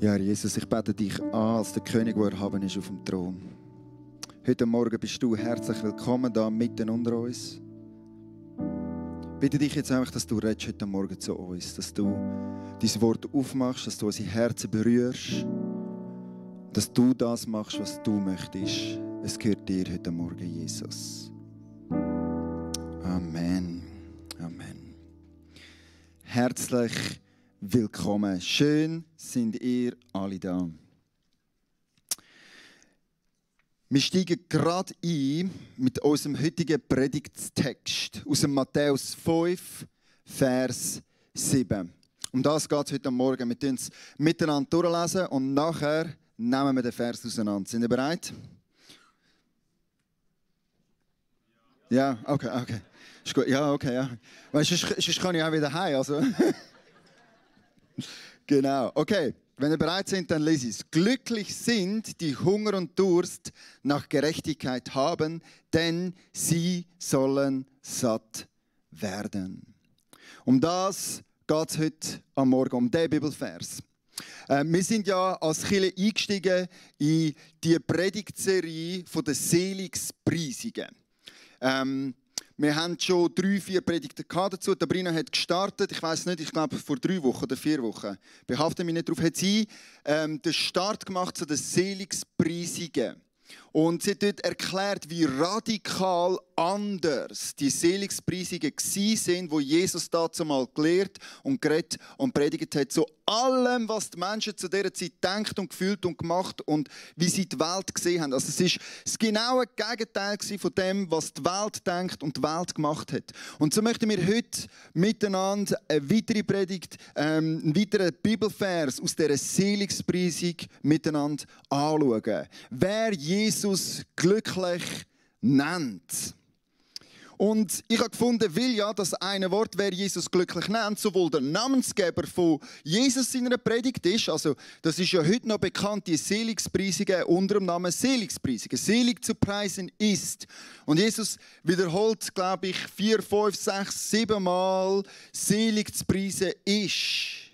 Ja, Herr Jesus, ich bete dich an als der König, der erhaben ist auf dem Thron. Heute Morgen bist du herzlich willkommen da mitten unter uns. Ich bitte dich jetzt einfach, dass du redest heute Morgen zu uns, dass du dein Wort aufmachst, dass du unsere Herzen berührst, dass du das machst, was du möchtest. Es gehört dir heute Morgen, Jesus. Amen. Amen. Herzlich willkommen. Schön sind ihr alle da. Wir steigen gerade ein mit unserem heutigen Predigtstext aus dem Matthäus 5, Vers 7. Um das geht es heute Morgen. Wir lesen es miteinander durchlesen und nachher nehmen wir den Vers auseinander. Sind ihr bereit? Ja, okay. Ist gut. Ja, okay, ja. Weißt du, sonst kann ich auch wieder heim. Also. Genau, okay. Wenn ihr bereit seid, dann lese ich es. Glücklich sind, die Hunger und Durst nach Gerechtigkeit haben, denn sie sollen satt werden. Um das geht es heute am Morgen, um diesen Bibelvers. Wir sind ja als Kirche eingestiegen in die Predigtserie der Seligspreisungen. Wir haben schon 3-4 Predigten dazu. Sabrina hat gestartet, ich weiß nicht, ich glaube vor 3 Wochen oder 4 Wochen. Behafte mich nicht darauf. Hat sie den Start gemacht zu den Seligspreisungen. Und sie hat dort erklärt, wie radikal anders die Seligspreisungen waren, die Jesus dazu mal gelehrt und geredet und predigt hat. Zu allem, was die Menschen zu dieser Zeit gedacht und gefühlt und gemacht und wie sie die Welt gesehen haben. Also es war das genaue Gegenteil von dem, was die Welt denkt und die Welt gemacht hat. Und so möchten wir heute miteinander eine weitere Predigt, einen weiteren Bibelvers aus dieser Seligspreisung miteinander anschauen. Wer Jesus glücklich nennt. Und ich habe gefunden, weil ja das eine Wort, wer Jesus glücklich nennt, sowohl der Namensgeber von Jesus in einer Predigt ist, also das ist ja heute noch bekannt, die Seligspreisungen unter dem Namen Seligspreisungen. Selig zu preisen ist. Und Jesus wiederholt, glaube ich, 4, 5, 6, 7 Mal, selig zu preisen ist.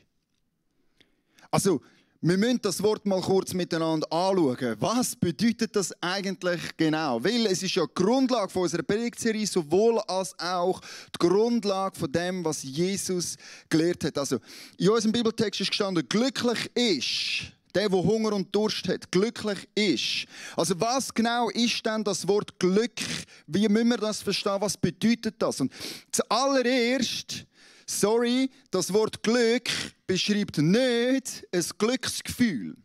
Also, wir müssen das Wort mal kurz miteinander anschauen. Was bedeutet das eigentlich genau? Weil es ist ja die Grundlage von unserer Predigtserie, sowohl als auch die Grundlage von dem, was Jesus gelehrt hat. Also, in unserem Bibeltext ist gestanden, glücklich ist der Hunger und Durst hat. Glücklich ist. Also was genau ist denn das Wort Glück? Wie müssen wir das verstehen? Was bedeutet das? Und zuallererst, das Wort Glück beschreibt nicht ein Glücksgefühl.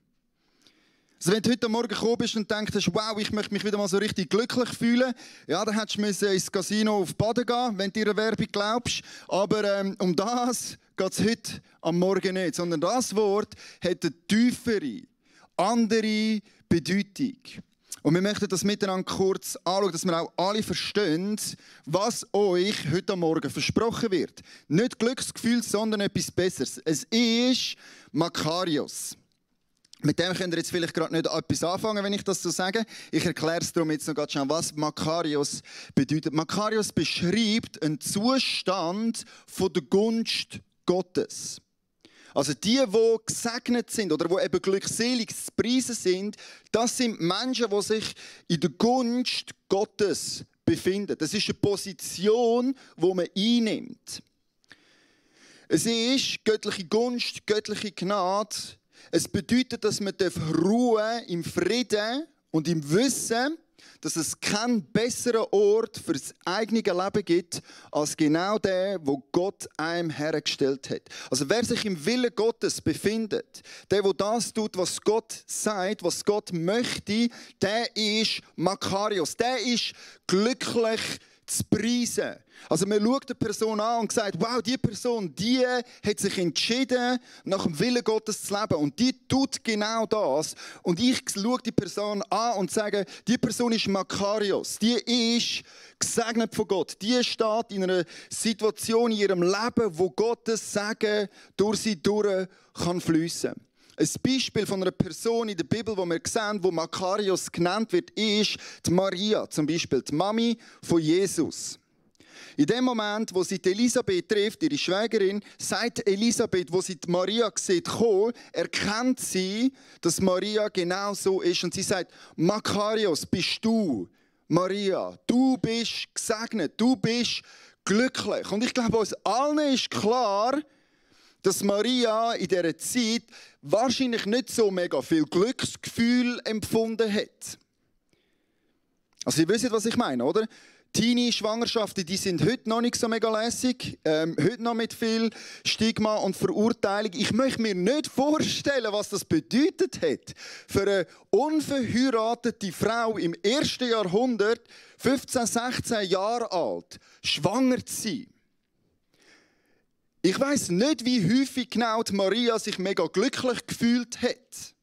Also wenn du heute Morgen gekommen bist und denkst, wow, ich möchte mich wieder mal so richtig glücklich fühlen, ja, dann hättest du ins Casino auf Baden gehen, wenn du ihrer Werbung glaubst. Aber um das geht es heute am Morgen nicht, sondern das Wort hat eine tiefere, andere Bedeutung. Und wir möchten das miteinander kurz anschauen, dass wir auch alle verstehen, was euch heute Morgen versprochen wird. Nicht Glücksgefühl, sondern etwas Besseres. Es ist Makarios. Mit dem könnt ihr jetzt vielleicht gerade nicht etwas anfangen, wenn ich das so sage. Ich erkläre es darum jetzt noch ganz schnell, was Makarios bedeutet. Makarios beschreibt einen Zustand von der Gunst Gottes. Also die gesegnet sind oder die eben glückselig zu preisen sind, das sind Menschen, die sich in der Gunst Gottes befinden. Das ist eine Position, die man einnimmt. Es ist göttliche Gunst, göttliche Gnade. Es bedeutet, dass man ruhen im Frieden und im Wissen, dass es keinen besseren Ort für das eigene Leben gibt, als genau der, wo Gott einem hergestellt hat. Also wer sich im Willen Gottes befindet, der das tut, was Gott sagt, was Gott möchte, der ist Makarios, der ist glücklich zu preisen. Also man schaut eine Person an und sagt, wow, die Person, die hat sich entschieden, nach dem Willen Gottes zu leben. Und die tut genau das. Und ich schaue die Person an und sage, die Person ist Makarios. Die ist gesegnet von Gott. Die steht in einer Situation in ihrem Leben, wo Gottes Segen durch sie durch kann fließen. Ein Beispiel von einer Person in der Bibel, wo wir sehen, wo Makarios genannt wird, ist die Maria, zum Beispiel die Mami von Jesus. In dem Moment, wo sie die Elisabeth trifft, ihre Schwägerin, sagt Elisabeth, wo sie die Maria sieht kommen, erkennt sie, dass Maria genau so ist. Und sie sagt, Makarios, bist du, Maria, du bist gesegnet, du bist glücklich. Und ich glaube, uns allen ist klar, dass Maria in dieser Zeit wahrscheinlich nicht so mega viel Glücksgefühl empfunden hat. Also ihr wisst, was ich meine, oder? Teenie-Schwangerschaften, die sind heute noch nicht so mega lässig, heute noch mit viel Stigma und Verurteilung. Ich möchte mir nicht vorstellen, was das bedeutet hat, für eine unverheiratete Frau im 1. Jahrhundert, 15, 16 Jahre alt, schwanger zu sein. Ich weiss nicht, wie häufig genau die Maria sich mega glücklich gefühlt hat.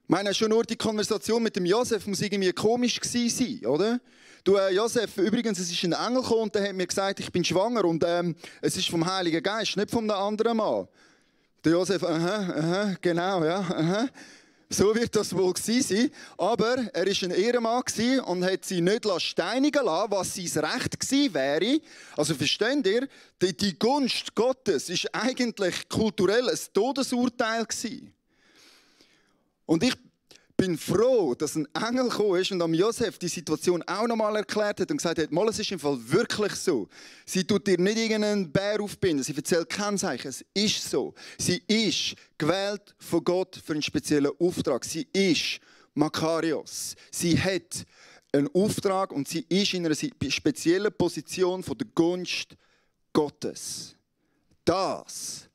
Ich meine, schon nur die Konversation mit dem Josef muss irgendwie komisch gewesen sein, oder? Du, Josef, übrigens, es ist ein Engel gekommen und der hat mir gesagt, ich bin schwanger und es ist vom Heiligen Geist, nicht von einem anderen Mann. Der Josef, genau, ja, so wird das wohl gewesen sein. Aber er war ein Ehrenmann und hat sie nicht steinigen lassen, was sein Recht gewesen wäre. Also versteht ihr, die Gunst Gottes ist eigentlich kulturell ein Todesurteil gewesen. Und ich bin froh, dass ein Engel gekommen ist und am Josef die Situation auch nochmal erklärt hat und gesagt hat, es ist im Fall wirklich so. Sie tut dir nicht irgendeinen Bär aufbinden, sie erzählt kein Zeichen, es ist so. Sie ist gewählt von Gott für einen speziellen Auftrag. Sie ist Makarios. Sie hat einen Auftrag und sie ist in einer speziellen Position von der Gunst Gottes. Das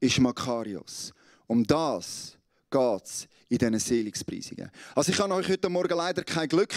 ist Makarios. Um das geht es in diesen Seligpreisungen. Also ich kann euch heute Morgen leider kein Glück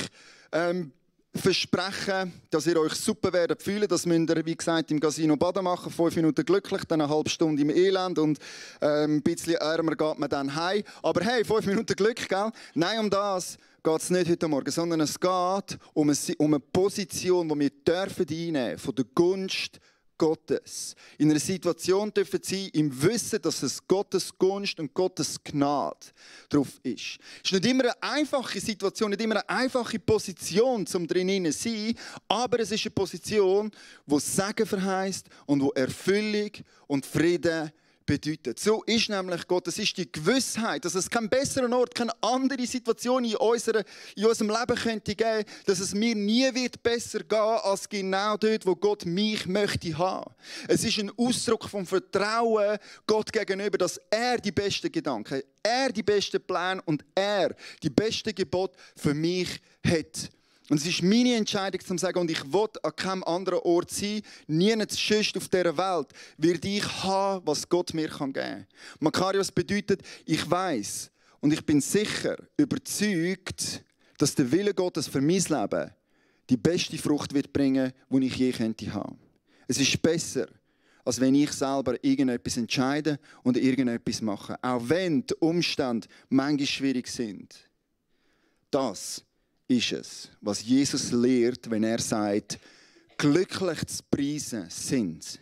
versprechen, dass ihr euch super werdet fühlen. Das müsst ihr, wie gesagt, im Casino Baden machen. 5 Minuten glücklich, dann eine halbe Stunde im Elend und ein bisschen ärmer geht man dann heim. Aber hey, 5 Minuten Glück, gell? Nein, um das geht es nicht heute Morgen, sondern es geht um eine Position, die wir einnehmen dürfen von der Gunst Gottes. In einer Situation dürfen sie im Wissen, dass es Gottes Gunst und Gottes Gnade drauf ist. Es ist nicht immer eine einfache Situation, nicht immer eine einfache Position, um drinnen zu sein, aber es ist eine Position, die Segen verheißt und die Erfüllung und Frieden bedeutet. So ist nämlich Gott. Es ist die Gewissheit, dass es keinen besseren Ort, keine andere Situation in unserem Leben könnte geben, dass es mir nie wird besser gehen als genau dort, wo Gott mich möchte haben. Es ist ein Ausdruck vom Vertrauen Gott gegenüber, dass er die besten Gedanken, er die besten Pläne und er die besten Gebote für mich hat. Und es ist meine Entscheidung, zu sagen, und ich will an keinem anderen Ort sein, nirgends sonst auf dieser Welt, werde ich haben, was Gott mir geben kann. Makarios bedeutet, ich weiß und ich bin sicher, überzeugt, dass der Wille Gottes für mein Leben die beste Frucht wird bringen, die ich je könnte haben. Es ist besser, als wenn ich selber irgendetwas entscheide und irgendetwas mache. Auch wenn die Umstände manchmal schwierig sind. Das ist es, was Jesus lehrt, wenn er sagt, glücklich zu preisen sind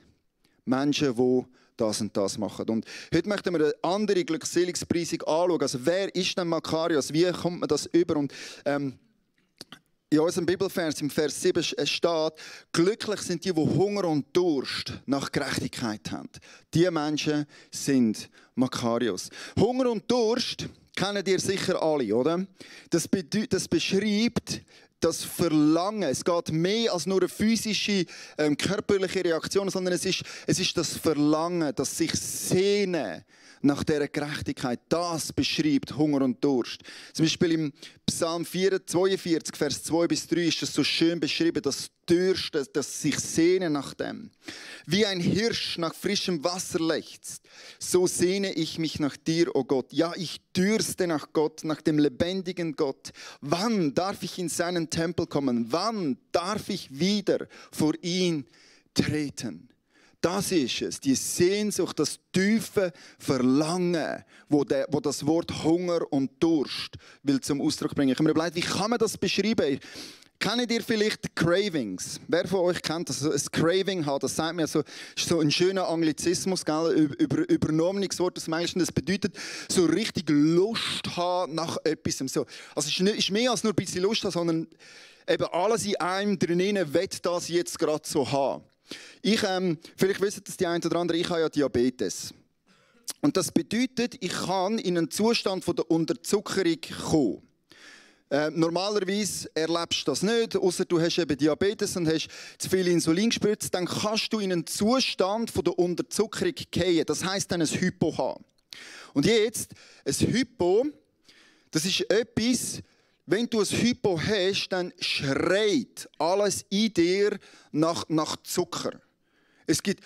Menschen, die das und das machen. Und heute möchten wir eine andere Glückseligpreisung anschauen. Also wer ist denn Makarios? Wie kommt man das über? Und in unserem Bibelvers, im Vers 7 steht, glücklich sind die Hunger und Durst nach Gerechtigkeit haben. Diese Menschen sind Makarios. Hunger und Durst kennen ihr sicher alle, oder? Das beschreibt das Verlangen. Es geht mehr als nur eine physische, körperliche Reaktion, sondern es ist das Verlangen, das sich Sehnen nach dieser Gerechtigkeit. Das beschreibt Hunger und Durst. Zum Beispiel im Psalm 42, Vers 2 bis 3 ist das so schön beschrieben, das Durst, das sich Sehnen nach dem. Wie ein Hirsch nach frischem Wasser lechzt, so sehne ich mich nach dir, o Gott. Ja, ich dürste nach Gott, nach dem lebendigen Gott. Wann darf ich in seinen Tempel kommen? Wann darf ich wieder vor ihn treten? Das ist es, die Sehnsucht, das tiefe Verlangen, wo das Wort Hunger und Durst will zum Ausdruck bringen. Ich habe mir überlegt, wie kann man das beschreiben? Kennt ihr vielleicht Cravings? Wer von euch kennt das? Ein Craving hat, das sagt mir so, ist so ein schöner Anglizismus, übernommenes Wort aus dem Englischen. Das bedeutet, so richtig Lust haben nach etwas. So. Also es ist mehr als nur ein bisschen Lust haben, sondern eben alles in einem drinnen will das jetzt gerade so haben. Vielleicht wissen das die einen oder anderen, ich habe ja Diabetes. Und das bedeutet, ich kann in einen Zustand von der Unterzuckerung kommen. Normalerweise erlebst du das nicht, außer du hast eben Diabetes und hast zu viel Insulin gespritzt, dann kannst du in einen Zustand von der Unterzuckerung fallen. Das heisst dann ein Hypo haben. Und jetzt, ein Hypo, das ist etwas, wenn du ein Hypo hast, dann schreit alles in dir nach Zucker. Es gibt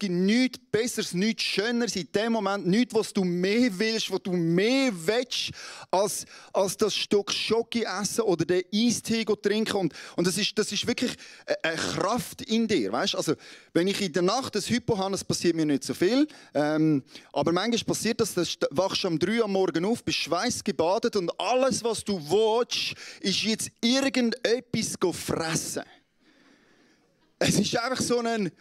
nichts Besseres, nichts Schöneres in dem Moment, nichts, was du mehr willst, was du mehr willst, als das Stück Schoki essen oder den Eistee trinken. Und das ist wirklich eine Kraft in dir. Weißt? Also, wenn ich in der Nacht ein Hypo habe, das passiert mir nicht so viel. Aber manchmal passiert das, du wachst um 3 Uhr am Morgen auf, bist schweißgebadet und alles, was du willst, ist jetzt irgendetwas fressen. Es ist einfach so ein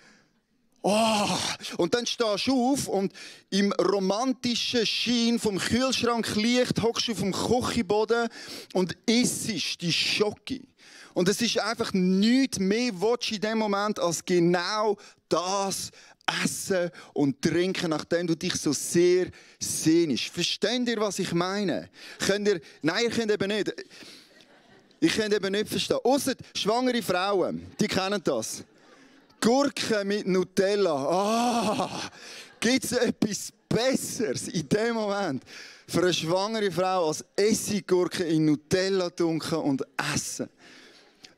und dann stehst du auf und im romantischen Schein vom Kühlschranklicht hockst du auf dem Küchenboden und isst die Schoki. Und es ist einfach nichts mehr willst in dem Moment als genau das essen und trinken, nachdem du dich so sehr sehnst. Versteht ihr, was ich meine? Nein, ihr könnt eben nicht. Ich kann eben nicht verstehen. Ausser schwangere Frauen, die kennen das. Gurken mit Nutella. Gibt es etwas Besseres in dem Moment für eine schwangere Frau als Essiggurken in Nutella tunken und essen?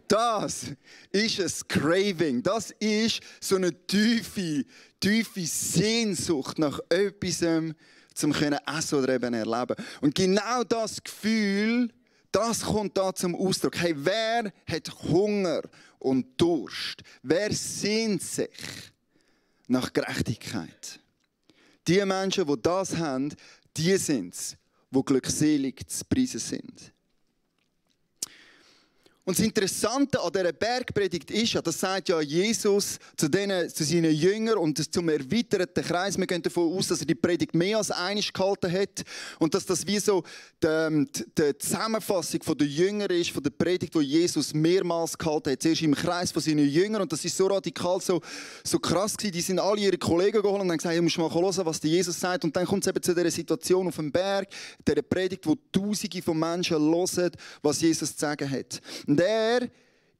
Das ist ein Craving. Das ist so eine tiefe Sehnsucht nach etwas, zum essen oder eben erleben. Und genau das Gefühl, das kommt da zum Ausdruck. Hey, wer hat Hunger und Durst? Wer sehnt sich nach Gerechtigkeit? Die Menschen, die das haben, die sind es, die glückselig zu preisen sind. Und das Interessante an dieser Bergpredigt ist ja, das sagt ja Jesus zu seinen Jüngern und zum erweiterten Kreis. Wir gehen davon aus, dass er die Predigt mehr als einmal gehalten hat und dass das wie so die Zusammenfassung der Jünger ist, von der Predigt, die Jesus mehrmals gehalten hat. Zuerst im Kreis von seinen Jüngern und das ist so radikal, so krass gewesen. Die sind alle ihre Kollegen geholt und haben gesagt, du musst mal hören, was Jesus sagt. Und dann kommt es eben zu dieser Situation auf dem Berg, dieser Predigt, wo Tausende von Menschen hören, was Jesus zu sagen hat. Und er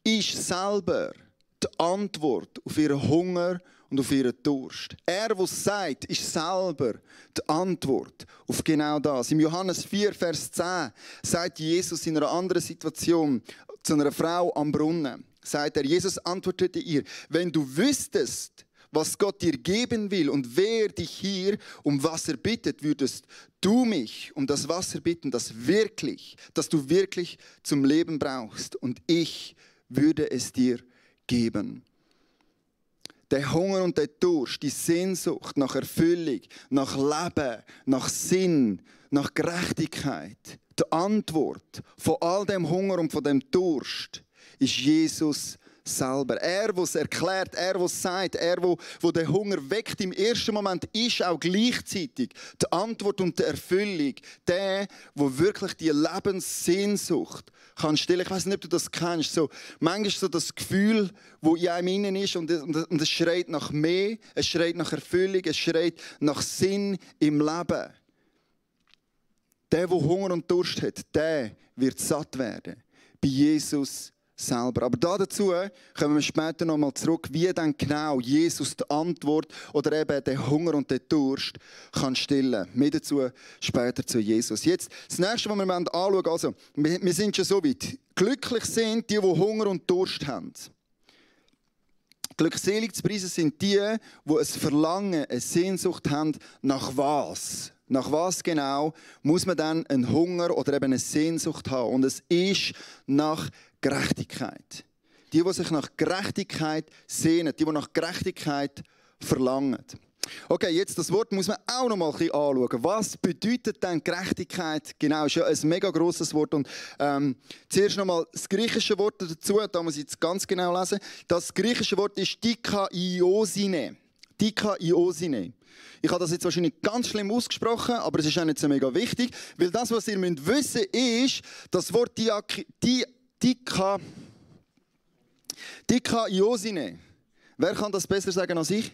ist selber die Antwort auf ihren Hunger und auf ihren Durst. Er, der sagt, ist selber die Antwort auf genau das. Im Johannes 4, Vers 10 sagt Jesus in einer anderen Situation zu einer Frau am Brunnen, sagt er, Jesus antwortete ihr, wenn du wüsstest, was Gott dir geben will und wer dich hier um Wasser bittet, würdest du mich um das Wasser bitten, das du wirklich zum Leben brauchst. Und ich würde es dir geben. Der Hunger und der Durst, die Sehnsucht nach Erfüllung, nach Leben, nach Sinn, nach Gerechtigkeit. Die Antwort von all dem Hunger und von dem Durst ist Jesus selber. Er, der es erklärt, er, der es sagt, er, der den Hunger weckt im ersten Moment, ist auch gleichzeitig die Antwort und die Erfüllung. Der wirklich die Lebenssehnsucht kann stillen. Ich weiß nicht, ob du das kennst. So, manchmal so das Gefühl, das in einem innen ist und es schreit nach mehr, es schreit nach Erfüllung, es schreit nach Sinn im Leben. Der Hunger und Durst hat, der wird satt werden. Bei Jesus selber. Aber dazu kommen wir später noch mal zurück, wie dann genau Jesus die Antwort oder eben den Hunger und den Durst kann stillen. Mehr dazu später zu Jesus. Jetzt das Nächste, was wir anschauen, also wir sind schon so weit. Glücklich sind die Hunger und Durst haben. Glückselig zu preisen sind die ein Verlangen, eine Sehnsucht haben, nach was? Nach was genau muss man dann einen Hunger oder eben eine Sehnsucht haben? Und es ist nach Gerechtigkeit. Die sich nach Gerechtigkeit sehnen, die nach Gerechtigkeit verlangen. Okay, jetzt das Wort muss man auch noch mal ein bisschen anschauen. Was bedeutet denn Gerechtigkeit genau? Das ist ja ein mega grosses Wort. Und zuerst noch mal das griechische Wort dazu, da muss ich jetzt ganz genau lesen. Das griechische Wort ist dikaiosine. Dikaiosine. Ich habe das jetzt wahrscheinlich ganz schlimm ausgesprochen, aber es ist auch nicht so mega wichtig, weil das, was ihr wissen müsst, ist, das Wort dikaiosine. Wer kann das besser sagen als ich?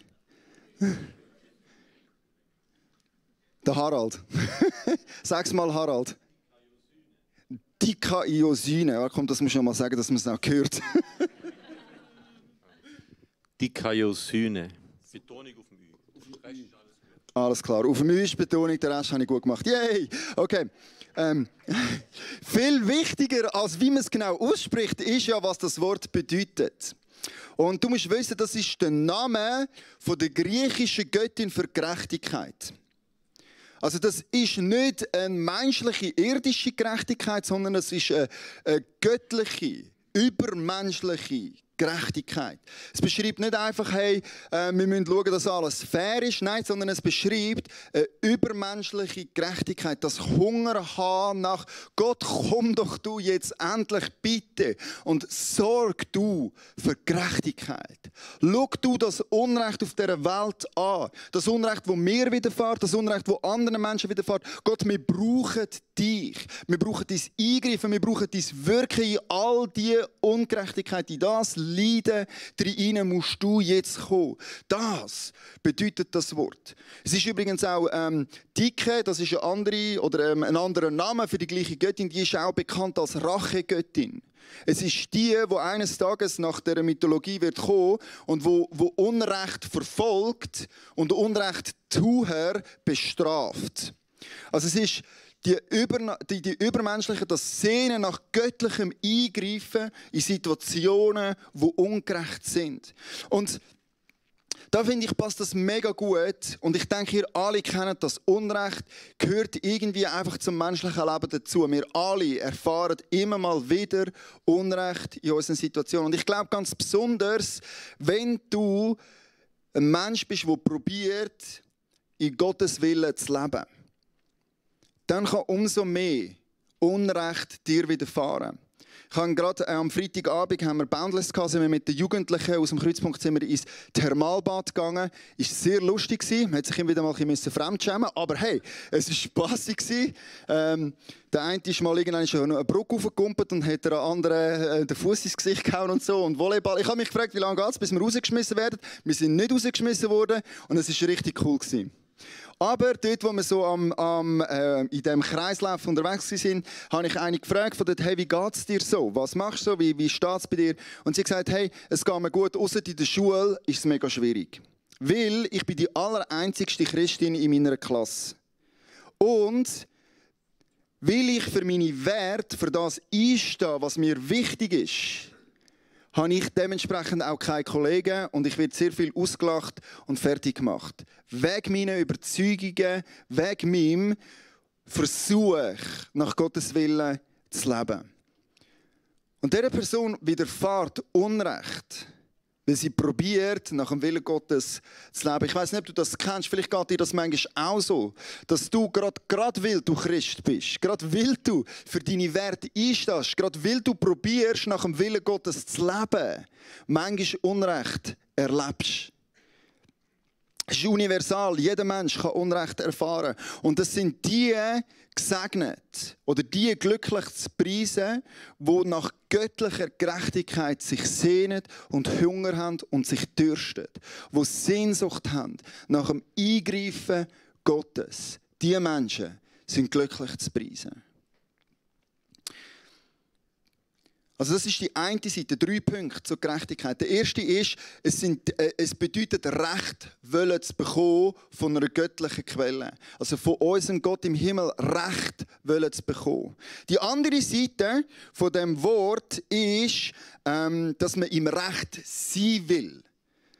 Der Harald. Sag's mal, Harald. Dikaiosine. Ja, komm, das muss ich noch mal sagen, dass man es auch hört. Dikaiosine. Betonung auf dem Ü. Alles klar. Auf dem Ü ist Betonung, den Rest habe ich gut gemacht. Yay! Okay. Viel wichtiger, als wie man es genau ausspricht, ist ja, was das Wort bedeutet. Und du musst wissen, das ist der Name von der griechischen Göttin für Gerechtigkeit. Also das ist nicht eine menschliche, irdische Gerechtigkeit, sondern es ist eine göttliche, übermenschliche Gerechtigkeit. Es beschreibt nicht einfach, hey, wir müssen schauen, dass alles fair ist, nein, sondern es beschreibt eine übermenschliche Gerechtigkeit, das Hunger haben nach Gott, komm doch du jetzt endlich bitte und sorg du für Gerechtigkeit. Schau du das Unrecht auf dieser Welt an, das Unrecht, das mir widerfährt, das Unrecht, das anderen Menschen widerfährt. Gott, wir brauchen dich, wir brauchen dein Eingreifen, wir brauchen dein Wirken in all diese Ungerechtigkeit, in das Leiden, rein musst du jetzt kommen. Das bedeutet das Wort. Es ist übrigens auch Dike, das ist eine andere, oder ein anderer Name für die gleiche Göttin, die ist auch bekannt als Rachegöttin. Es ist die eines Tages nach der Mythologie wird kommen und wo Unrecht verfolgt und Unrecht Tuer bestraft. Also es ist die übermenschliche, das Sehnen nach göttlichem Eingreifen in Situationen, die ungerecht sind. Und da finde ich, passt das mega gut. Und ich denke, ihr alle kennen das. Unrecht gehört irgendwie einfach zum menschlichen Leben dazu. Wir alle erfahren immer mal wieder Unrecht in unseren Situationen. Und ich glaube ganz besonders, wenn du ein Mensch bist, der probiert, in Gottes Willen zu leben, dann kann umso mehr Unrecht dir widerfahren. Ich habe gerade am Freitagabend haben wir Boundless gehabt, sind wir mit den Jugendlichen aus dem Kreuzpunkt sind wir ins Thermalbad gegangen. Es war sehr lustig, man musste sich immer wieder mal ein bisschen fremdschämen, aber hey, es war spassig. Der eine ist mal irgendwann schon eine Brücke hochgekumpelt und hat der andere den Fuß ins Gesicht gehauen und so. Und Volleyball. Ich habe mich gefragt, wie lange geht es, bis wir rausgeschmissen werden. Wir sind nicht rausgeschmissen worden und es war richtig cool gewesen. Aber dort, wo wir so in diesem Kreislauf unterwegs waren, habe ich eine gefragt von dort, hey, wie geht es dir so? Was machst du so? Wie steht es bei dir? Und sie hat gesagt, hey, es geht mir gut, ausser in der Schule ist es mega schwierig. Weil ich bin die allereinzigste Christin in meiner Klasse. Und weil ich für meine Werte, für das einstehe, was mir wichtig ist, habe ich dementsprechend auch keine Kollegen und ich werde sehr viel ausgelacht und fertig gemacht. Wegen meiner Überzeugungen, wegen meinem Versuch, nach Gottes Willen zu leben. Und dieser Person widerfährt Unrecht, weil sie probiert, nach dem Willen Gottes zu leben. Ich weiss nicht, ob du das kennst, vielleicht geht dir das manchmal auch so, dass du gerade weil du Christ bist, gerade weil du für deine Werte einstehst, gerade weil du probierst, nach dem Willen Gottes zu leben, manchmal Unrecht erlebst. Es ist universal, jeder Mensch kann Unrecht erfahren. Und das sind die gesegnet oder die glücklich zu preisen, die nach göttlicher Gerechtigkeit sich sehnen und Hunger haben und sich dürsten. Die Sehnsucht haben nach dem Eingreifen Gottes. Diese Menschen sind glücklich zu preisen. Also das ist die eine Seite, 3 Punkte zur Gerechtigkeit. Der erste ist, es bedeutet Recht wollen zu bekommen von einer göttlichen Quelle. Also von unserem Gott im Himmel Recht wollen zu bekommen. Die andere Seite von dem Wort ist, dass man im Recht sein will.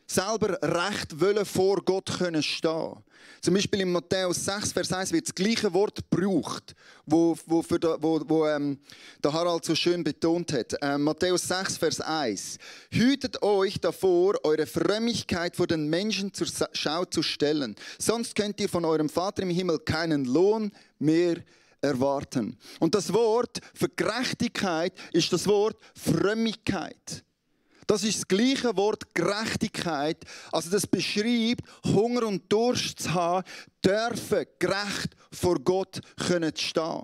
selber recht wollen vor Gott können stehen. Zum Beispiel in Matthäus 6, Vers 1 wird das gleiche Wort gebraucht, wo der Harald so schön betont hat. Matthäus 6, Vers 1. Hütet euch davor, eure Frömmigkeit vor den Menschen zur Schau zu stellen. Sonst könnt ihr von eurem Vater im Himmel keinen Lohn mehr erwarten. Und das Wort für Gerechtigkeit ist das Wort Frömmigkeit. Das ist das gleiche Wort Gerechtigkeit. Also das beschreibt, Hunger und Durst zu haben, dürfen gerecht vor Gott können stehen.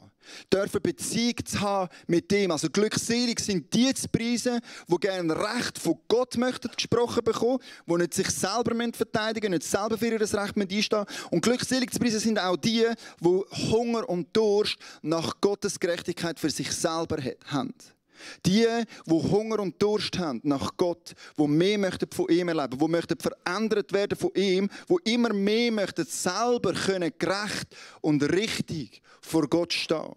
Dürfen Beziehung zu haben mit dem. Also glückselig sind die zu preisen, die gerne Recht von Gott möchten gesprochen bekommen, die nicht sich selber verteidigen müssen, nicht selber für ihr Recht einstehen müssen. Und glückselig zu preisen sind auch die, die Hunger und Durst nach Gottes Gerechtigkeit für sich selber haben. Die Hunger und Durst haben nach Gott, die mehr möchten von ihm erleben, die möchten verändert werden von ihm, die immer mehr möchten selber können gerecht und richtig vor Gott stehen.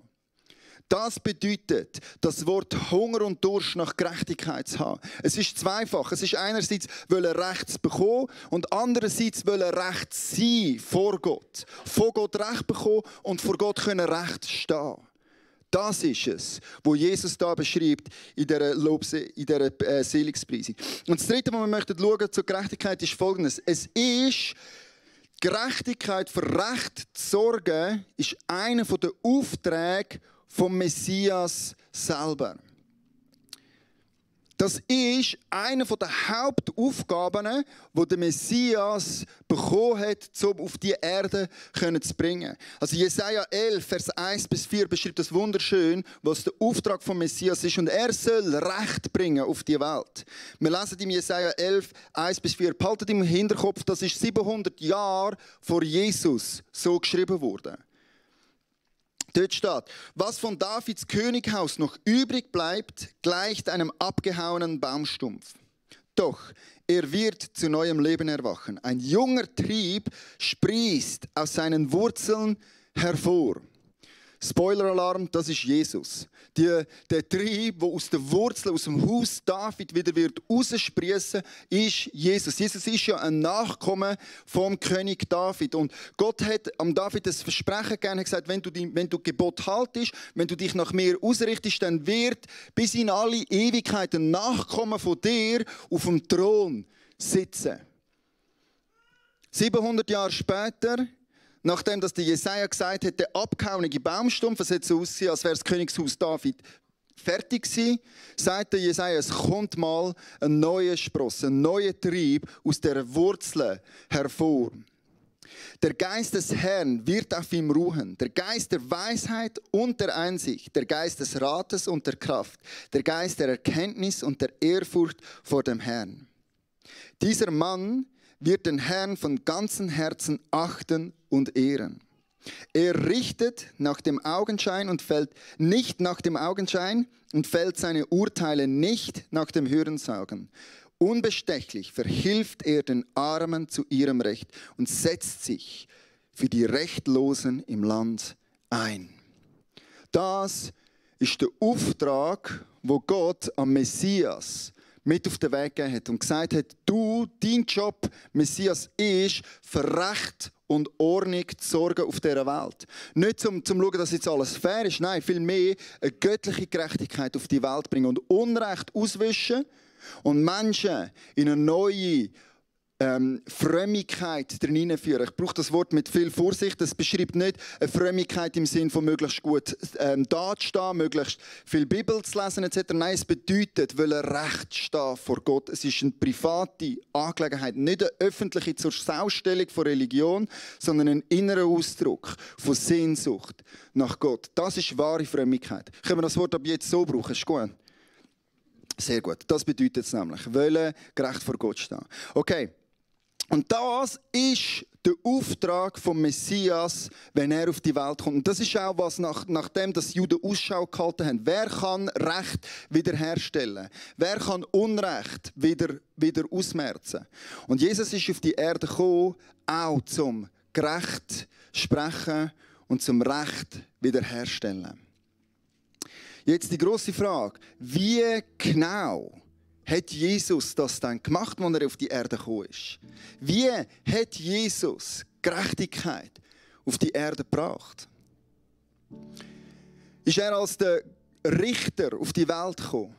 Das bedeutet, das Wort Hunger und Durst nach Gerechtigkeit zu haben. Es ist zweifach. Es ist einerseits Recht zu bekommen und andererseits Recht sein vor Gott. Vor Gott Recht bekommen und vor Gott können Recht stehen. Das ist es, was Jesus da beschreibt in dieser Seligspreisung. Und das Dritte, was wir möchten schauen zur Gerechtigkeit, ist Folgendes. Es ist Gerechtigkeit für Recht zu sorgen, ist einer der Aufträge vom Messias selber. Das ist eine der Hauptaufgaben, die der Messias bekommen hat, um auf die Erde zu bringen. Also Jesaja 11, Vers 1 bis 4 beschreibt das wunderschön, was der Auftrag vom Messias ist. Und er soll Recht bringen auf die Welt. Wir lesen im Jesaja 11, 1 bis 4. Behaltet im Hinterkopf, das ist 700 Jahre vor Jesus so geschrieben worden. Dort steht, was von Davids Könighaus noch übrig bleibt, gleicht einem abgehauenen Baumstumpf. Doch er wird zu neuem Leben erwachen. Ein junger Trieb sprießt aus seinen Wurzeln hervor. Spoiler-Alarm, das ist Jesus. Der Trieb, der aus der Wurzel, aus dem Haus David wieder wird raussprießen, ist Jesus. Jesus ist ja ein Nachkomme vom König David. Und Gott hat am David das Versprechen gegeben, gesagt, wenn du Gebot haltest, wenn du dich nach mir ausrichtest, dann wird bis in alle Ewigkeit ein Nachkomme von dir auf dem Thron sitzen. 700 Jahre später, nachdem der Jesaja gesagt hat, der abgehauene Baumstumpf, es hat so ausgesehen, als wäre das Königshaus David fertig gewesen, sagt der Jesaja, es kommt mal ein neuer Spross, ein neuer Trieb aus der Wurzel hervor. Der Geist des Herrn wird auf ihm ruhen, der Geist der Weisheit und der Einsicht, der Geist des Rates und der Kraft, der Geist der Erkenntnis und der Ehrfurcht vor dem Herrn. Dieser Mann wird den Herrn von ganzem Herzen achten und ehren. Er richtet nach dem Augenschein und fällt nicht nach dem Augenschein und fällt seine Urteile nicht nach dem Hörensagen. Unbestechlich verhilft er den Armen zu ihrem Recht und setzt sich für die Rechtlosen im Land ein. Das ist der Auftrag, wo Gott am Messias mit auf den Weg gegeben hat und gesagt hat, dein Job, Messias, ist für Recht und Ordnung zu sorgen auf dieser Welt. Nicht zum schauen, dass jetzt alles fair ist, nein, vielmehr eine göttliche Gerechtigkeit auf die Welt bringen und Unrecht auswischen und Menschen in eine neue Frömmigkeit drin führen. Ich brauche das Wort mit viel Vorsicht. Das beschreibt nicht eine Frömmigkeit im Sinn von möglichst gut dazustehen, möglichst viel Bibel zu lesen etc. Nein, es bedeutet, Recht stehen vor Gott. Es ist eine private Angelegenheit, nicht eine öffentliche zur Schaustellung von Religion, sondern ein innerer Ausdruck von Sehnsucht nach Gott. Das ist wahre Frömmigkeit. Können wir das Wort ab jetzt so brauchen? Ist gut? Sehr gut. Das bedeutet es nämlich. Gerecht vor Gott stehen. Okay. Und das ist der Auftrag vom Messias, wenn er auf die Welt kommt. Und das ist auch was, nachdem die Juden Ausschau gehalten haben. Wer kann Recht wiederherstellen? Wer kann Unrecht wieder ausmerzen? Und Jesus ist auf die Erde gekommen, auch zum gerecht sprechen und zum Recht wiederherstellen. Jetzt die grosse Frage: Wie genau hat Jesus das dann gemacht, als er auf die Erde gekommen ist? Wie hat Jesus Gerechtigkeit auf die Erde gebracht? Ist er als der Richter auf die Welt gekommen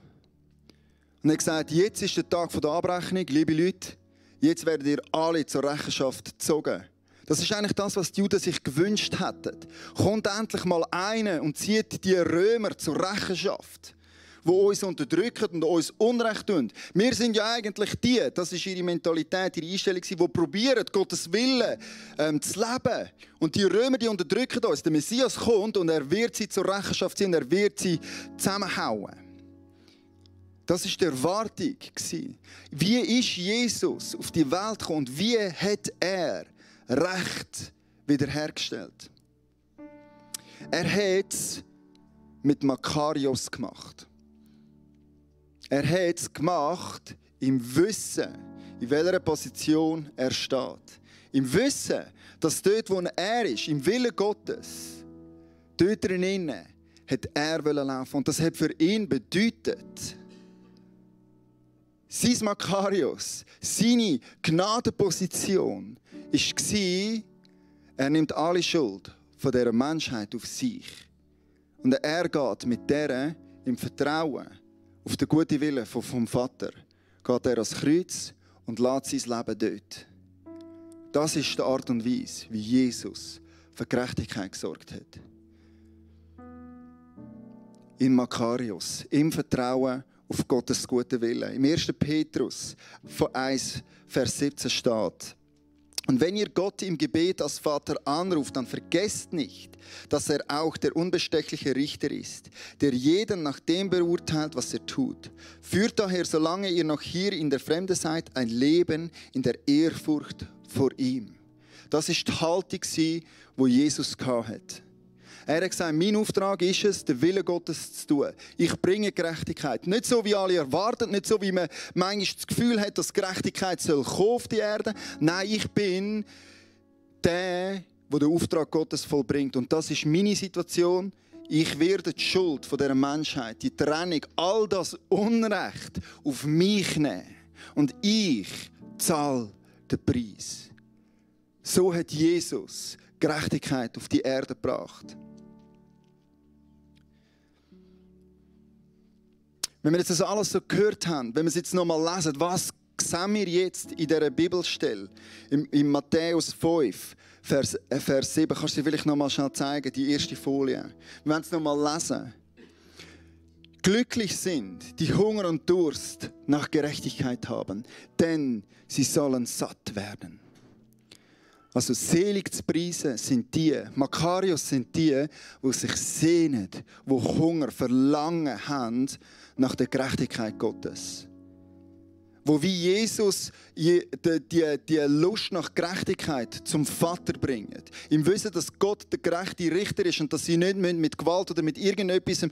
und hat gesagt, jetzt ist der Tag der Abrechnung, liebe Leute, jetzt werdet ihr alle zur Rechenschaft gezogen. Das ist eigentlich das, was die Juden sich gewünscht hätten. Kommt endlich mal einer und zieht die Römer zur Rechenschaft, die uns unterdrücken und uns Unrecht tun. Wir sind ja eigentlich die, das ist ihre Mentalität, ihre Einstellung, die probieren, Gottes Willen zu leben. Und die Römer, die unterdrücken uns. Der Messias kommt und er wird sie zur Rechenschaft ziehen und er wird sie zusammenhauen. Das war die Erwartung. Wie ist Jesus auf die Welt gekommen und wie hat er Recht wiederhergestellt? Er hat es mit Makarios gemacht. Er hat es gemacht im Wissen, in welcher Position er steht. Im Wissen, dass dort, wo er ist, im Willen Gottes, dort drinnen, hat er laufen. Und das hat für ihn bedeutet, sein Makarios, seine Gnadenposition, war, er nimmt alle Schuld von dieser Menschheit auf sich. Und er geht mit dieser im Vertrauen auf den guten Willen vom Vater, geht er ans Kreuz und lässt sein Leben dort. Das ist die Art und Weise, wie Jesus für Gerechtigkeit gesorgt hat. In Makarios, im Vertrauen auf Gottes guten Willen. Im 1. Petrus 1, Vers 17 steht: Und wenn ihr Gott im Gebet als Vater anruft, dann vergesst nicht, dass er auch der unbestechliche Richter ist, der jeden nach dem beurteilt, was er tut. Führt daher, solange ihr noch hier in der Fremde seid, ein Leben in der Ehrfurcht vor ihm. Das war die Haltung, die Jesus hatte. Er hat gesagt, mein Auftrag ist es, den Willen Gottes zu tun. Ich bringe Gerechtigkeit. Nicht so, wie alle erwarten, nicht so, wie man manchmal das Gefühl hat, dass Gerechtigkeit soll kommen auf die Erde. Nein, ich bin der den Auftrag Gottes vollbringt. Und das ist meine Situation. Ich werde die Schuld von dieser Menschheit, die Trennung, all das Unrecht auf mich nehmen. Und ich zahle den Preis. So hat Jesus Gerechtigkeit auf die Erde gebracht. Wenn wir jetzt das alles so gehört haben, wenn wir es jetzt nochmal lesen, was sehen wir jetzt in dieser Bibelstelle? In Matthäus 5, Vers 7. Kannst du dir vielleicht nochmal schnell zeigen, die erste Folie. Wir werden es nochmal lesen. Glücklich sind, die Hunger und Durst nach Gerechtigkeit haben, denn sie sollen satt werden. Also selig zu preisen sind die, Makarios sind die, die sich sehnen, die Hunger, Verlangen haben nach der Gerechtigkeit Gottes. Wo wie Jesus die Lust nach Gerechtigkeit zum Vater bringen. Im Wissen, dass Gott der gerechte Richter ist und dass sie nicht mit Gewalt oder mit irgendetwas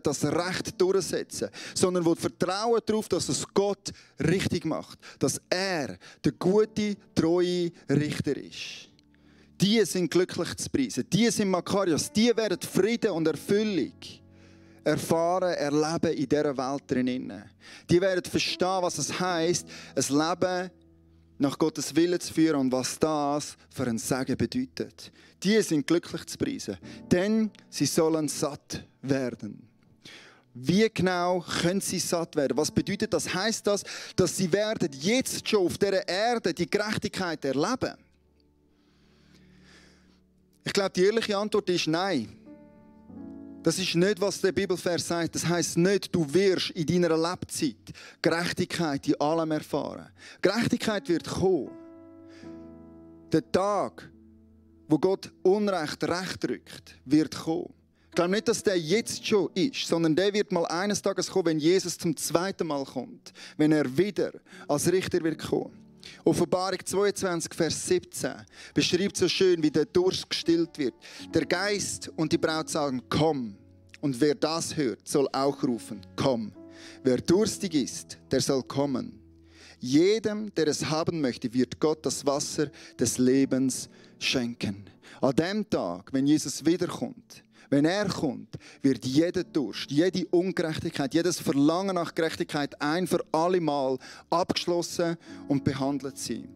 das Recht durchsetzen, sondern wo vertrauen darauf, dass es Gott richtig macht. Dass er der gute, treue Richter ist. Die sind glücklich zu preisen. Die sind Makarios. Die werden Frieden und Erfüllung erfahren, erleben in dieser Welt drinnen. Die werden verstehen, was es heisst, ein Leben nach Gottes Willen zu führen und was das für ein Segen bedeutet. Die sind glücklich zu preisen, denn sie sollen satt werden. Wie genau können sie satt werden? Was bedeutet das? Heisst das, dass sie werden jetzt schon auf dieser Erde die Gerechtigkeit erleben? Ich glaube, die ehrliche Antwort ist nein. Das ist nicht, was der Bibelvers sagt. Das heisst nicht, du wirst in deiner Lebzeit Gerechtigkeit in allem erfahren. Gerechtigkeit wird kommen. Der Tag, wo Gott Unrecht recht rückt, wird kommen. Ich glaube nicht, dass der jetzt schon ist, sondern der wird mal eines Tages kommen, wenn Jesus zum zweiten Mal kommt. Wenn er wieder als Richter wird kommen. Offenbarung 22, Vers 17 beschreibt so schön, wie der Durst gestillt wird. Der Geist und die Braut sagen, komm. Und wer das hört, soll auch rufen, komm. Wer durstig ist, der soll kommen. Jedem, der es haben möchte, wird Gott das Wasser des Lebens schenken. An dem Tag, wenn Jesus wiederkommt, Wenn er kommt, wird jeder Durst, jede Ungerechtigkeit, jedes Verlangen nach Gerechtigkeit ein für alle Mal abgeschlossen und behandelt sein.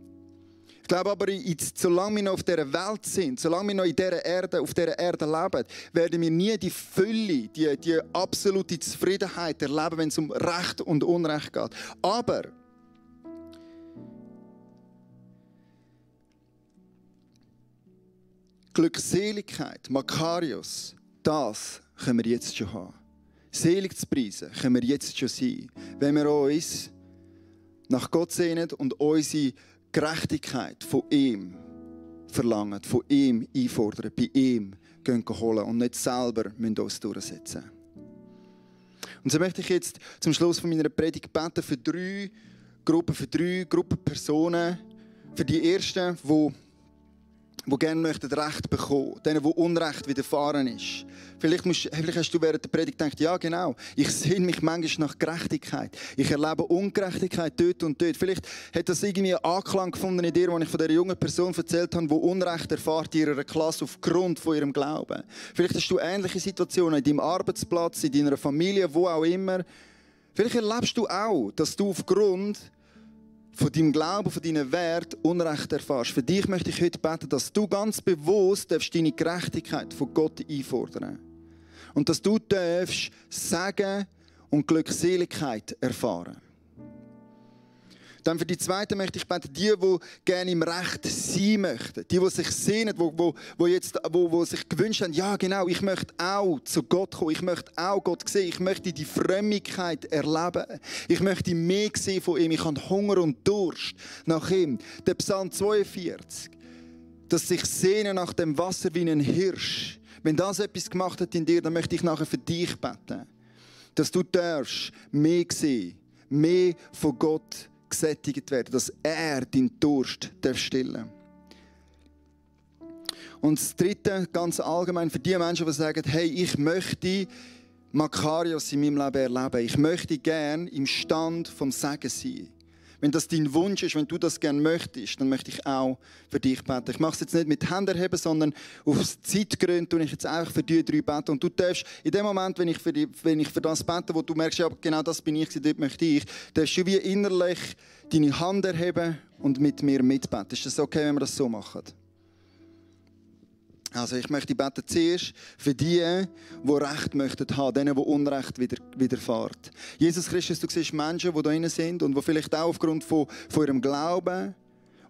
Ich glaube aber, solange wir noch auf dieser Welt sind, solange wir noch auf dieser Erde leben, werden wir nie die Fülle, die absolute Zufriedenheit erleben, wenn es um Recht und Unrecht geht. Aber Glückseligkeit, Makarios, das können wir jetzt schon haben. Selig zu preisen können wir jetzt schon sein, wenn wir uns nach Gott sehnen und unsere Gerechtigkeit von ihm verlangen, von ihm einfordern, bei ihm gehen holen und nicht selber uns durchsetzen müssen. Und so möchte ich jetzt zum Schluss von meiner Predigt beten für drei Gruppen Personen. Für die ersten, die gerne Recht bekommen möchten, denen, wo Unrecht widerfahren ist. Vielleicht hast du während der Predigt gedacht, ja genau, ich sehne mich manchmal nach Gerechtigkeit. Ich erlebe Ungerechtigkeit dort und dort. Vielleicht hat das irgendwie einen Anklang gefunden in dir, als ich von dieser jungen Person erzählt habe, die Unrecht erfährt in ihrer Klasse aufgrund von ihrem Glauben. Vielleicht hast du ähnliche Situationen in deinem Arbeitsplatz, in deiner Familie, wo auch immer. Vielleicht erlebst du auch, dass du aufgrund von deinem Glauben, von deinen Werten Unrecht erfährst. Für dich möchte ich heute beten, dass du ganz bewusst deine Gerechtigkeit von Gott einfordern darfst. Und dass du Segen und Glückseligkeit erfahren. Dann für die Zweiten möchte ich beten, die gerne im Recht sein möchten. Die sich sehnen, die sich gewünscht haben, ja genau, ich möchte auch zu Gott kommen. Ich möchte auch Gott sehen. Ich möchte die Frömmigkeit erleben. Ich möchte mehr sehen von ihm. Ich habe Hunger und Durst nach ihm. Der Psalm 42, dass sich sehnen nach dem Wasser wie ein Hirsch. Wenn das etwas gemacht hat in dir, dann möchte ich nachher für dich beten. Dass du darfst mehr sehen, mehr von Gott gesättigt werden, dass er deinen Durst stillen darf. Und das Dritte, ganz allgemein, für die Menschen, die sagen, hey, ich möchte Makarios in meinem Leben erleben. Ich möchte gerne im Stand vom Segen sein. Wenn das dein Wunsch ist, wenn du das gerne möchtest, dann möchte ich auch für dich beten. Ich mache es jetzt nicht mit Händen heben, sondern auf Zeitgründe tue ich jetzt einfach für die 3 beten. Und du darfst in dem Moment, wenn ich für das bete, wo du merkst, ja, genau das bin ich, dort möchte ich, darfst du wie innerlich deine Hand erheben und mit mir mitbeten. Ist das okay, wenn wir das so machen? Also ich möchte beten zuerst für die Recht möchten haben, denen, die Unrecht widerfährt. Jesus Christus, du siehst Menschen, die da drin sind und die vielleicht auch aufgrund von ihrem Glauben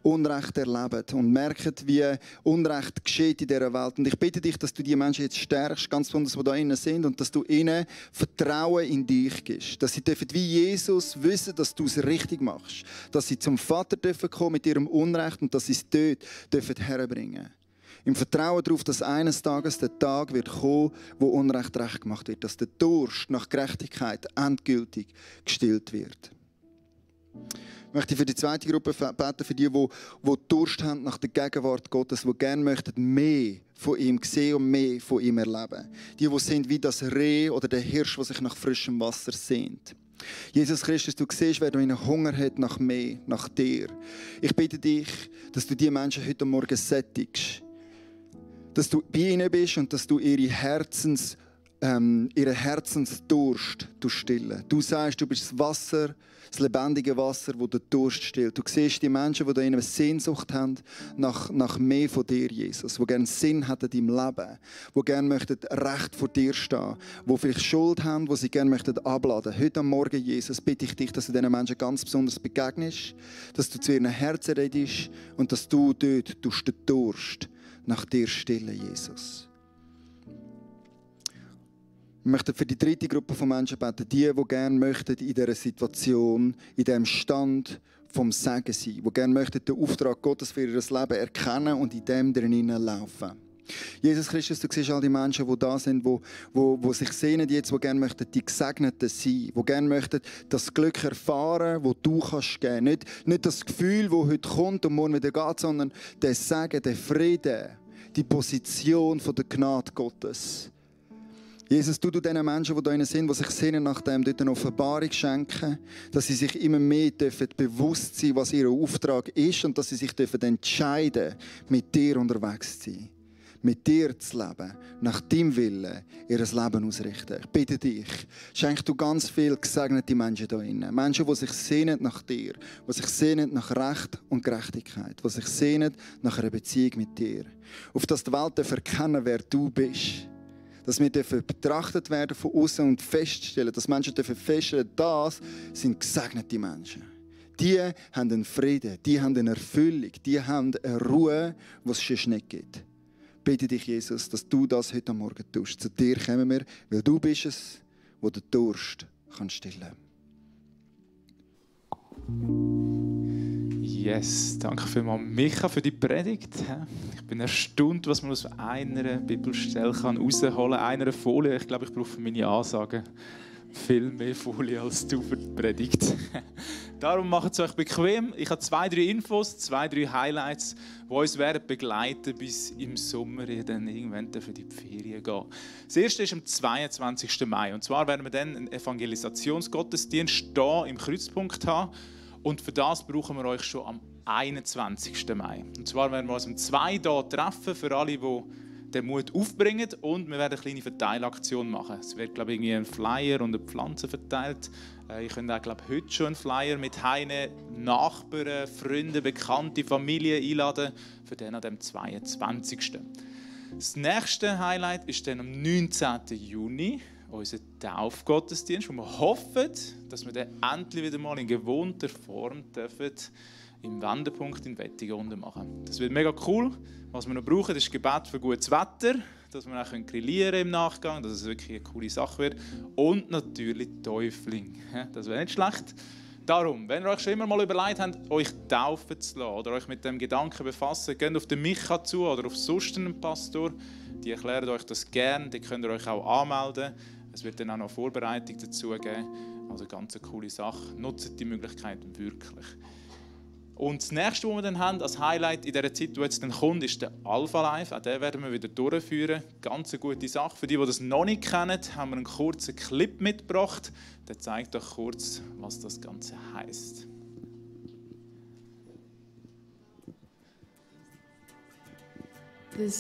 Unrecht erleben und merken, wie Unrecht geschieht in dieser Welt. Und ich bitte dich, dass du die Menschen jetzt stärkst, ganz besonders, die da drin sind, und dass du ihnen Vertrauen in dich gibst. Dass sie dürfen, wie Jesus, wissen, dass du es richtig machst. Dass sie zum Vater dürfen kommen mit ihrem Unrecht und dass sie es dort dürfen herbringen. Im Vertrauen darauf, dass eines Tages der Tag wird kommen, wo Unrecht recht gemacht wird. Dass der Durst nach Gerechtigkeit endgültig gestillt wird. Ich möchte für die zweite Gruppe beten, für die Durst haben nach der Gegenwart Gottes, die gerne möchten mehr von ihm sehen und mehr von ihm erleben. Die sind wie das Reh oder der Hirsch, der sich nach frischem Wasser sehnt. Jesus Christus, du siehst, wer einen Hunger hat nach mehr, nach dir. Ich bitte dich, dass du die Menschen heute Morgen sättigst. Dass du bei ihnen bist und dass du ihren Herzensdurst stillen. Du sagst, du bist das Wasser, das lebendige Wasser, das den Durst stillt. Du siehst die Menschen, die da eine Sehnsucht haben nach mehr von dir, Jesus. Die gerne Sinn haben in deinem Leben. Die gerne möchten recht vor dir stehen. Die vielleicht Schuld haben, die sie gerne möchten abladen. Heute am Morgen, Jesus, bitte ich dich, dass du diesen Menschen ganz besonders begegnest. Dass du zu ihren Herzen redest und dass du dort den Durst nach dir stillen, Jesus. Wir möchten für die dritte Gruppe von Menschen beten, die gerne möchten in dieser Situation, in diesem Stand vom Segen sein, die gerne möchten den Auftrag Gottes für ihr Leben erkennen und in dem drinnen laufen. Jesus Christus, du siehst all die Menschen, die da sind, die sich sehnen jetzt, die gerne möchten die Gesegneten sein, die gerne möchten das Glück erfahren, das du kannst geben. Nicht das Gefühl, das heute kommt und morgen wieder geht, sondern der Segen, der Frieden, die Position von der Gnade Gottes. Jesus, du diesen Menschen, die da sind, die sich sehnen nach dem, dort eine Offenbarung schenken, dass sie sich immer mehr bewusst sein dürfen, was ihr Auftrag ist und dass sie sich entscheiden dürfen, mit dir unterwegs zu sein. mit dir zu leben, nach deinem Willen ihr Leben ausrichten. Ich bitte dich, schenk du ganz viele gesegnete Menschen hier drinnen. Menschen, die sich sehnen nach dir, die sich sehnen nach Recht und Gerechtigkeit, die sich sehnen nach einer Beziehung mit dir. Auf dass die Welt erkennen, wer du bist. Dass wir betrachtet werden von außen und feststellen, dass Menschen feststellen, das sind gesegnete Menschen. Die haben einen Frieden, die haben eine Erfüllung, die haben eine Ruhe, die es sonst nicht gibt. Bitte dich, Jesus, dass du das heute Morgen tust. Zu dir kommen wir, weil du bist es, wo den Durst stillen kann. Yes, danke vielmals, Micha, für die Predigt. Ich bin erstaunt, was man aus einer Bibelstelle herausholen kann, einer Folie. Ich glaube, ich brauche für meine Ansagen viel mehr Folie als du für die Predigt. Darum macht es euch bequem. Ich habe 2-3 Infos, 2-3 Highlights, die uns werden begleiten bis im Sommer, dann irgendwann für die Ferien gehen. Das erste ist am 22. Mai. Und zwar werden wir dann einen Evangelisationsgottesdienst hier im Kreuzpunkt haben. Und für das brauchen wir euch schon am 21. Mai. Und zwar werden wir uns um 2 hier treffen, für alle, die den Mut aufbringen. Und wir werden eine kleine Verteilaktion machen. Es wird, glaube ich, irgendwie ein Flyer und eine Pflanze verteilt. Ihr könnt auch, glaube ich, heute schon einen Flyer mit heine Nachbarn, Freunden, Bekannte, Familie einladen für den an dem 22. Das nächste Highlight ist dann am 19. Juni. Unser Taufgottesdienst, wo wir hoffen, dass wir den endlich wieder mal in gewohnter Form dürfen im Wendepunkt in Wettigen machen. Das wird mega cool. Was wir noch brauchen, ist Gebet für gutes Wetter, dass wir auch grillieren im Nachgang, dass es wirklich eine coole Sache wird. Und natürlich Täufling. Das wäre nicht schlecht. Darum, wenn ihr euch schon immer mal überlegt habt, euch taufen zu lassen oder euch mit dem Gedanken befassen, geht auf den Micha zu oder auf sonst einen Pastor. Die erklären euch das gerne, die könnt ihr euch auch anmelden. Es wird dann auch noch Vorbereitung dazu geben. Also ganz eine coole Sache. Nutzt die Möglichkeit wirklich. Und das nächste, was wir dann haben als Highlight in dieser Zeit, die jetzt dann kommt, ist der Alpha Live. Auch den werden wir wieder durchführen. Ganz eine gute Sache. Für die das noch nicht kennen, haben wir einen kurzen Clip mitgebracht. Der zeigt euch kurz, was das Ganze heisst.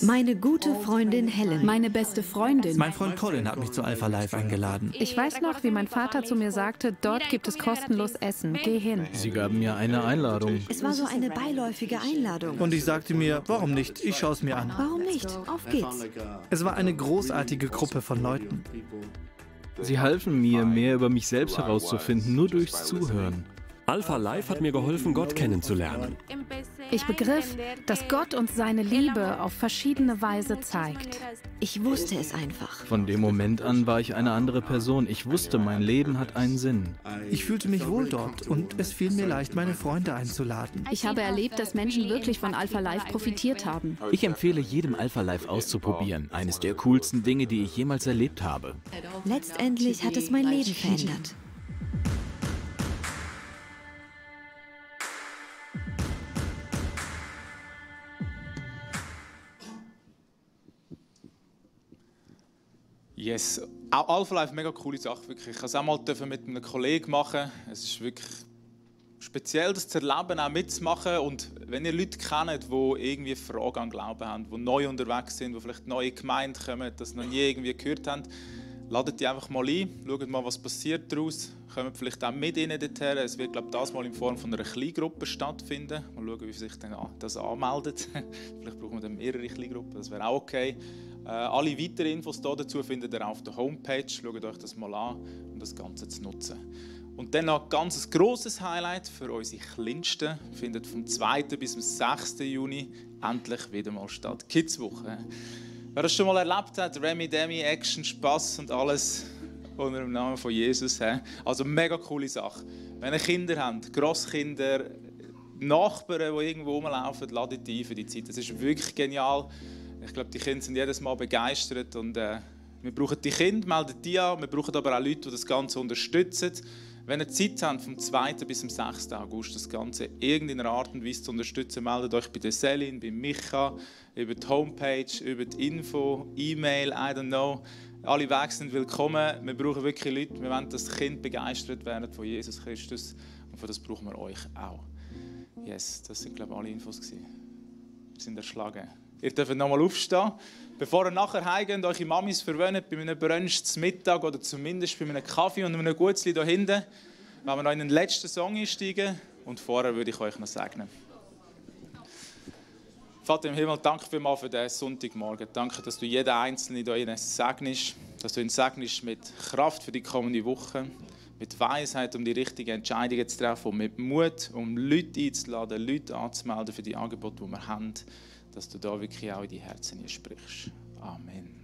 Meine gute Freundin Helen. Meine beste Freundin. Mein Freund Colin hat mich zu Alpha Live eingeladen. Ich weiß noch, wie mein Vater zu mir sagte, dort gibt es kostenlos Essen. Geh hin. Sie gaben mir eine Einladung. Es war so eine beiläufige Einladung. Und ich sagte mir, warum nicht? Ich schaue es mir an. Warum nicht? Auf geht's. Es war eine großartige Gruppe von Leuten. Sie halfen mir, mehr über mich selbst herauszufinden, nur durchs Zuhören. Alpha Live hat mir geholfen, Gott kennenzulernen. Ich begriff, dass Gott uns seine Liebe auf verschiedene Weise zeigt. Ich wusste es einfach. Von dem Moment an war ich eine andere Person. Ich wusste, mein Leben hat einen Sinn. Ich fühlte mich wohl dort und es fiel mir leicht, meine Freunde einzuladen. Ich habe erlebt, dass Menschen wirklich von Alpha Live profitiert haben. Ich empfehle jedem Alpha Live auszuprobieren. Eines der coolsten Dinge, die ich jemals erlebt habe. Letztendlich hat es mein Leben verändert. Yes, auch Alpha Life, mega coole Sache, wirklich. Ich durfte es auch mal mit einem Kollegen machen. Es ist wirklich speziell, das zu erleben, auch mitzumachen. Und wenn ihr Leute kennt, die irgendwie Fragen an Glauben haben, die neu unterwegs sind, die vielleicht neue Gemeinden kommen, das noch nie irgendwie gehört haben, ladet die einfach mal ein, schaut mal, was passiert daraus, kommt vielleicht auch mit ihnen dorthin. Es wird, glaube ich, das mal in Form von einer Kleingruppe stattfinden. Mal schauen, wie sich dann das anmeldet. Vielleicht brauchen wir dann mehrere Kleingruppen, das wäre auch okay. Alle weiteren Infos dazu findet ihr auf der Homepage. Schaut euch das mal an, um das Ganze zu nutzen. Und dann noch ein ganz grosses Highlight für unsere Kleinsten. Findet vom 2. bis zum 6. Juni endlich wieder mal statt. Kidswoche. Wer das schon mal erlebt hat, Remi, Demi, Action, Spass und alles unter dem Namen von Jesus. Also mega coole Sache. Wenn ihr Kinder habt, Grosskinder, Nachbarn, die irgendwo rumlaufen, ladet die ein für die Zeit. Das ist wirklich genial. Ich glaube, die Kinder sind jedes Mal begeistert. Und, wir brauchen die Kinder, meldet die an. Wir brauchen aber auch Leute, die das Ganze unterstützen. Wenn ihr Zeit habt, vom 2. bis zum 6. August das Ganze irgendeiner Art und Weise zu unterstützen, meldet euch bei der Selin, bei Micha, über die Homepage, über die Info, E-Mail, I don't know. Alle Wege sind willkommen. Wir brauchen wirklich Leute. Wir wollen, dass die Kinder begeistert werden von Jesus Christus. Und für das brauchen wir euch auch. Yes, das sind, glaube ich, alle Infos gewesen. Wir sind erschlagen. Ihr dürft nochmal aufstehen. Bevor ihr nachher heimgeht, eure Mamis verwöhnt, bei einem Brunch zum Mittag oder zumindest bei einem Kaffee und einem Gutzli hier hinten, wenn wir noch in den letzten Song einsteigen. Und vorher würde ich euch noch segnen. Vater im Himmel, danke vielmals für diesen Sonntagmorgen. Danke, dass du jeden Einzelnen hier segnest, dass du ihn segnest mit Kraft für die kommende Woche, mit Weisheit, um die richtigen Entscheidungen zu treffen und mit Mut, um Leute einzuladen, Leute anzumelden für die Angebote, die wir haben, dass du da wirklich auch in die Herzen sprichst. Amen.